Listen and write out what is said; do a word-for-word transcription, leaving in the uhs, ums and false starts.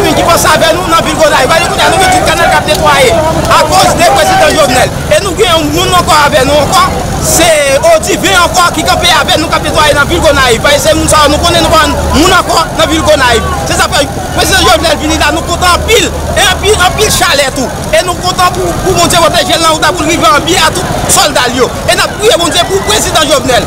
Moun ki panse avè nou nan vil Gonayiv. Gade kounye a, nou gen tout kanal k ap netwaye akoz de prezidan Jovenel. E nou gen yon moun ankò avè nou ankò, se Odiven ankò ki kanpe avè nou, k ap netwaye nan vil Gonayiv. Paske se moun sa yo nou konnen, nou pa moun ankò nan vil Gonayiv. Se sa fè prezidan Jovenel vini la, nou kontan anpil. E anpil, anpil chalè tou. E nou kontan pou, pou Bondye pwoteje l nan wout la, pou l rive an byen a tout sòlda l yo. E n ap priye Bondye pou prezidan Jovenel.